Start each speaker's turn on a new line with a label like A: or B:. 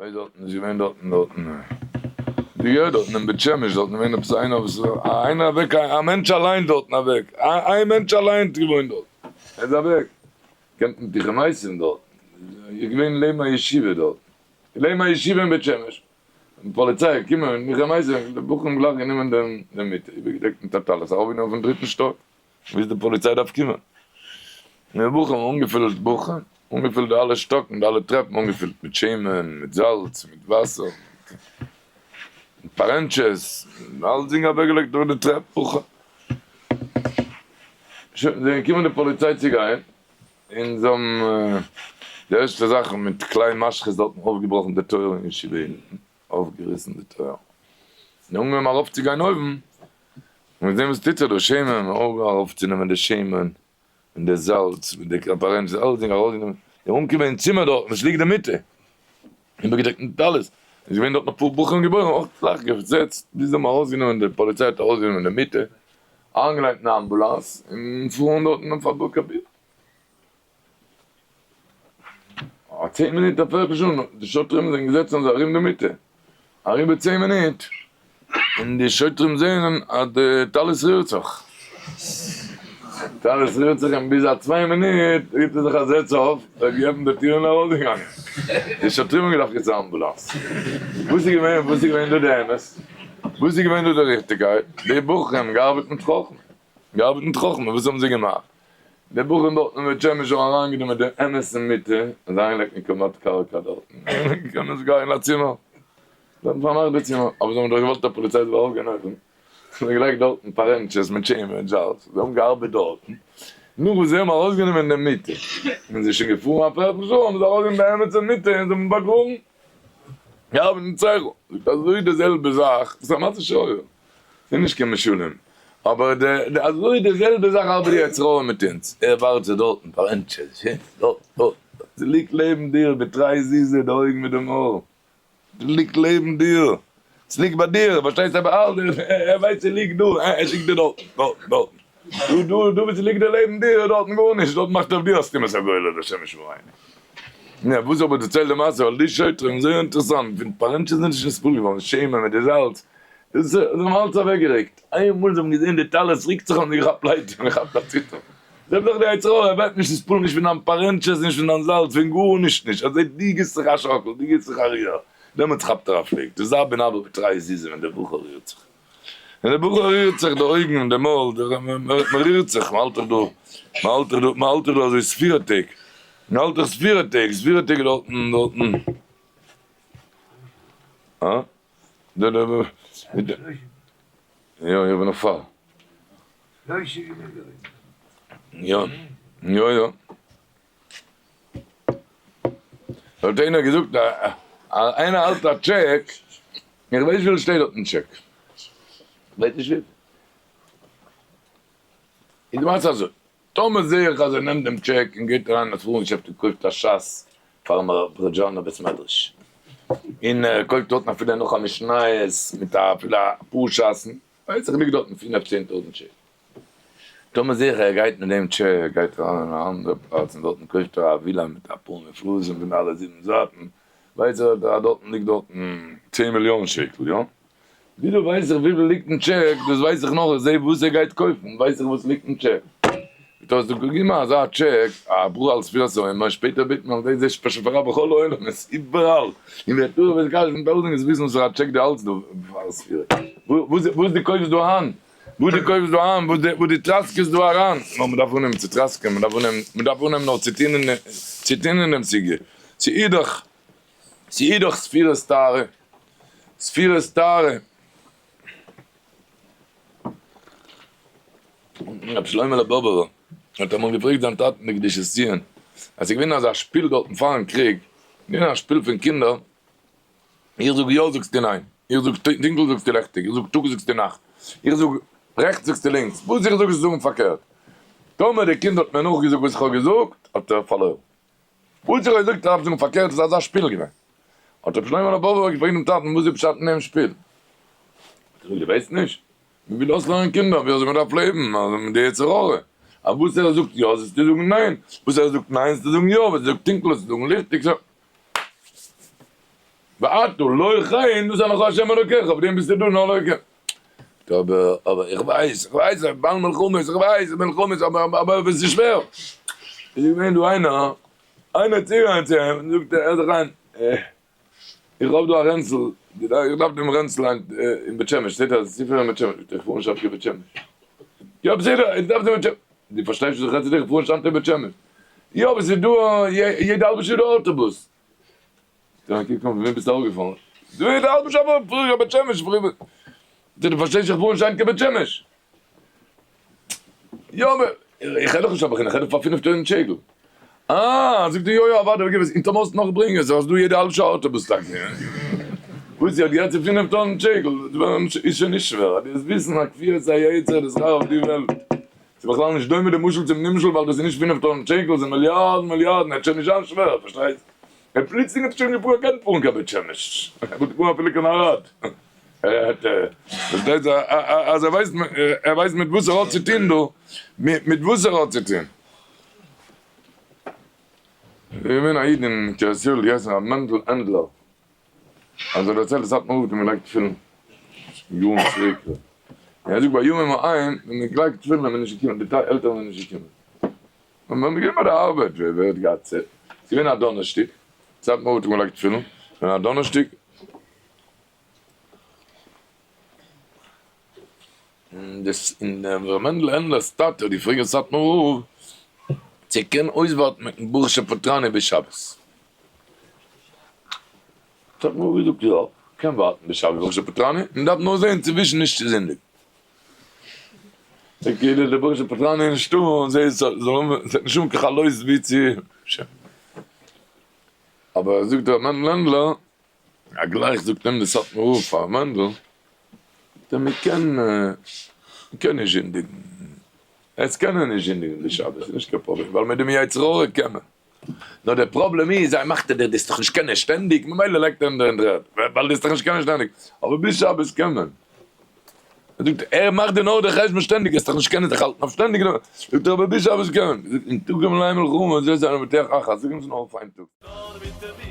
A: אוי דארטן איז געווען דארטן דארטן די יא דארטן אין בית שמש דארטן געווען עפעס איינער וואס איינער אוועק א מענטש אליין דארטן אוועק איין מענטש אליין געוואוינט דארט ער איז אוועק קענט מיט די חמייסים דארט איז געווען לעבן א ישיבה דארט לעבן א ישיבה אין בית שמש און פאליציי געקומען מיט חמייסים די בחורים גלייך גענומען דעם דעם מיטה איבערגעדעקט מיט א טלית ארויפגענומען אויפן דריטן שטאק ביז די פאליציי דארף קומען. און די בחורים האבן אנגעפילט בחורים, אנגעפילט די אלע שטאקן, די אלע טרעפן אנגעפילט מיט שמן, מיט זאלץ, מיט וואסער, מיט פארענטשעס, אלצדינג אוועקגעלייגט אויף די טרעפ, בחורים. שוין, זענען געקומען די פאליציי צו גיין, און זיי האבן די ערשטע זאך מיט כלי משחית דארטן אויפגעבראכן די טויער אין ישיבה אונטן, אויפגעריסן די טויער, און אנגעהויבן ארויפצוגיין אויבן, און זען וואס טוט זיך דא, שמן, ארויפצונעמען די שמן, און די זאלץ, מיט די פארענטשעס, אלעסדינג ארויסגענומען, און אנקומען אין צימער דארט, וואס ליגט די מיטה, איבערגעדעקט מיט טלית, איז געווען דארט אפאר בחורים געבוירן, אויך גלייך געזעצט, ביז זיי האבן ארויסגענומען, די פאליציי האט ארויסגענומען די מיטה, אריינגעלייגט אין א אמבולאנס, און פארן דארטן אויף אבו כביר. א צען מינוט א פערטל שעה די שוטרים זענען געזעצן אזוי ארום די מיטה, אריבער צען מינוט און די שוטרים זעען אז די טלית רירט זיך, טלית רירט זיך און ביז א צוויי מינוט גיבט ער זיך א זעץ אויף, ער האט געעפנט די טיר און ארויסגעגאנגען, די שוטרים האבן געדארפט יעצט א אמבולאנס, וואס איז געווען וואס איז געווען דא די אמת? וואס איז געווען דא די ריכטיגקייט? די בחורים האבן געארבעט מיט חכמה, געארבעט מיט חכמה, וואס האבן זיי געמאכט? די בחורים דארטן אין בית שמש האבן אריינגענומען דעם אמת'ן מיטה און זיי אריינגעלייגט אין קאמאד קרקע דארטן, קען עס גיין אין א צימער, זיי האבן פארמאכט די צימער, אבער זיי האבן דאך געוואלט אז פאליציי זאל ארויפגיין אויבן, זיי האבן געלייגט דארטן פארענטשעס מיט שמן און זאלץ, זיי האבן געארבעט דארטן, נאך וואס זיי האבן ארויסגענומען דעם מיטה, און זיי שוין געפארן א פערטל שעה, האבן זיי ארויסגענומען די אמת'ע מיטה און זיי האבן באגראבן, געארבעט מיט שכל, זאגט אזוי די זעלבע זאך, דאס איז א מעשה שהיה. ס'איז נישט קיין משלים, אבער די די אזוי די זעלבע זאך ארבעט די יצר הרע מיט אונז, ער ווארט זיך דארטן פארענטשעס, דארט דארט, ס'ליגט לעבן דיר בתרי זיזי די אויגן מיט דעם אויער, ס'ליגט לעבן דיר, ס'ליגט ביי דיר, פארשטייסט ער באהאלט ער ווייסט ס'ליגט דא, ער שיקט דיר דארטן, דארטן דארטן, דא דא דא וואו ס'ליגט דיר לעבן דיר, דארטן גארנישט, דארט מאכט ער אויף דיר א סתימת הגולל השם ישמרינו. נו, וואס אבער דערציילט די מעשה, ווייל די שוטרים, זייער אינטערעסאנט, פון פארענטשעס זענען נישט נתפעל געווארן, שמן מיט די זאלץ, דאס זיי האבן אלץ אוועקגעריקט, איינמאל זיי האבן געזען די טלית ריקט זיך האבן זיי געכאפט לייט און געכאפט א ציטער, זיי האבן דאך די יצר הרע, ער ווערט נישט נתפעל נישט פון דיין פארענטשעס נישט פון דיין זאלץ פון גארנישט נישט, אזוי דו גיבסט זיך א שאקל, דו גיבסט זיך א ריר, דעמאלטס כאפט ער א פליג, דאס זאב בן אבא בתרי זיזי ווען דער בחור רירט זיך. ווען דער בחור רירט זיך די אויגן און די מויל, מען רירט זיך, מען האלט דאך דא, מען האלט דאך דא, מען האלט דאך דא אזוי ספירה טעג, מען האלט דאך ספירה טעג, ספירה טעג דארטן, דארטן, אה? די די די, יא, איך בין נאך פאר. יא, יא יא. האט איינער געזאגט אז איינער האלט א טשעק, איך ווייס נישט וויפיל שטייט דארט אין טשעק, ווייס נישט וויפיל, איז די מעשה אזוי, טאמער זעה איך אז ער נעמט דעם טשעק און גייט אריין אין א ספרים געשעפט און קויפט א שס פארן בראדזשאנער בית מדרש, און ער קויפט דארטן אפילו נאך א משניות מיט אפילו אפאר שס'ן, ווייס איך ליגט דארטן פינף צען טויזנט שקל. טאמער זעה איך ער גייט מיט דעם טשעק גייט ער אריין אין א אנדערע פלאץ און דארטן קויפט ער א ווילא מיט אפאר מפלסים פון אלע זיבן זייטן, ווייס איך אז דארטן ליגט דארטן צען מיליאן שקל, יא? וויאזוי ווייס איך וויפיל ליגט אין טשעק? דאס ווייס איך נאר איך זעה וואס ער גייט קויפן ווייס איך וואס ליגט אין טשעק. דו האסט דא געגעבן אזא טשעק, א ברכה על ספירת העומר, שפעטער בעט מען על זה שפרה בכל העולמות, איבעראל, און ווער תורה ווער קדש און טויזענט איז וויסן וואס פאר א טשעק דו האלטסט דא פאר ספירה, וואס דו קויפסט דא היינט. וואס דו קויפסט דא איין, וואס דו טראסקעסט דא אריין, נאר מען דארף אנהייבן צו טראסקען, מען דארף אנהייבן, מען דארף אנהייבן נאך צו טון אין, צו טון אין דעם סוגיא, ס'איז דאך, ס'איז דאך ספירת טהרה, ספירת טהרה. רבי שלמה'לע באבעווער האט אמאל געפרעגט זיין טאטן די קדושת ציון, אז ס'איז געווען אזא שפיל דארטן פארן קריג, געווען א שפיל פון קינדער, איך זאג יא זאגסטו ניין, איך זאג טונקל זאגסטו לעכטיג, איך זאג טאג זאגסטו נאכט, איך זאג רעכטס זאגסטו לינקס, וואס איך זאג זאגסטו זאגן פארקערט. טאמער די קינד האט מיר נאכגעזאגט וואס איך האב געזאגט האט ער פארלוירן. וואס איך האב געזאגט דארף זאגן פארקערט איז אזא שפיל געווען. האט רבי שלמה באבובער געפרעגט דעם טאטן וואס איז פשט אין דעם שפיל? האט ער געזאגט דו ווייסט נישט? מען וויל אויסלערנען קינדער ווי אזוי מען דארף לעבן, אז מיט די יצר הרע, אז וואס ער זאגט יא זאלסטו זאגן ניין, וואס ער זאגט ניין זאלסטו זאגן יא, וואס ער זאגט טונקל זאלסטו זאגן ליכטיג. ועתה לא כן דאס איז נאך השם אלוקיך, אויף דעם ביסטו דא נאר לא כן. אבער אבער איך ווייס, איך ווייס, בעל מלחמות, איך ווייס, מלחמות, אבער אבער עס איז שווער. איז געווען דא איינער, איינער צוגעגאנגען צו אים, און זאגט ער, הער זיך איין, איך האב דא א רענצל, איך דארף דעם רענצל היינט אין בית שמש, שטייט אז ספר אין בית שמש, זאגט ער, איך פאר נישט אויף קיין בית שמש. יא בסדר, איך דארף דעם בית שמש. דו פארשטייסט נישט וואס איך רעד צו דיר, איך פאר נישט היינט אין בית שמש. יא אבער ס'איז דא יעדע האלבע שעה דא אוטובוס. זאגט ער, קוק אן, פון וועם ביסטו אראפגעפאלן? דא יעדע האלבע שעה פאר איך בית שמש, דו פארשטייסט איך פאר נישט היינט קיין בית שמש. יא אבער איך רעד דאך נישט פאר בחינם, איך רעד דאך פאר 5000 שקל. אה, זאגט ער, יא יא אוודאי, גיב עס, און טאמער האסט נאך ברענג עס, האסט דא יעדע האלבע שעה אוטובוס טאקע. וואס זי האט גערעדט צו 5000 שקל, איז שוין נישט שווער, אז דו וועסט וויסן א כפיית היצר די שכר אויף די וועלט. ס'איז בכלל נישט דומה די משל צום נמשל ווייל דאס איז נישט 5000 שקל, ס'איז מיליארדן מיליארדן, עט שוין נישט זיין שווער, פארשטייסט? און פלוצלינג האט ער שוין געפארן געקענט פארן קיין בית שמש, ער וואלט געפארן אפילו קיין ערד. פארשטייט זיך אז ער ווייסט ער ווייסט מיט וואס ער האט צו טון דא, מיט וואס ער האט צו טון. איז געווען א איד אין קרית יואל געהייסן ר' מענדל ענדלער, אז ער דערציילט אז סאטמאר רב האט אים געלייגט תפילין יארן צוריק, און ער זאגט בימים ההם ווען מען געלייגט תפילין איז מען נישט געקומען, די עלטערן זענען נישט געקומען, און מען איז געווען ביי די ארבעט, ווער האט געהאט צייט, ס'איז געווען א דאנערשטאג, סאטמאר רב האט אים געלייגט תפילין, און א דאנערשטאג, און דאס און ר' מענדל הענדלער'ס טאטע האט געפרעגט דעם סאטמאר רב צו ער קען אויסווארטן מיטן ברוך שפטרני ביז שבת. סאטמאר רב געזאגט יא, קען ווארטן ביז שבת ברוך שפטרני, מען דארף נאר זען צווישן נישט צו זינדיגן. זאגט כאילו דער ברוך שפטרני איז נישטא און זיי זאלן האבן נישט האבן קיין חלות ווי צו. אבער זאגט ר' מענדל הענדלער א גלייך זאגט אים די סאטמאר רב פאר מענדל, זאגט ער מען קען מען קען נישט זינדיגן, עס קען מען נישט זינדיגן די שבת איז נישט קיין פראבלעם ווייל מיט דעם יצר הרע קען מען, נאר דער פראבלעם איז זיי מאכט ער דיר דאס דאך נישט קענען שטענדיג ממילא לייגט ער אים דיר אין דר'ערד ווייל דאס דאך נישט קענען שטענדיג, אבער ביז שבת קען מען. ער זאגט ער מאכט דיר נאר די חשבון שטענדיג עס דאך נישט קענען זיך האלטן אויף שטענדיג זאגט ער אבער ביז שבת קען מען, זאגט אין טאג יום לילה מלחמה זיי זענען בטח אחת זאג אונז נאר אויף איין טאג.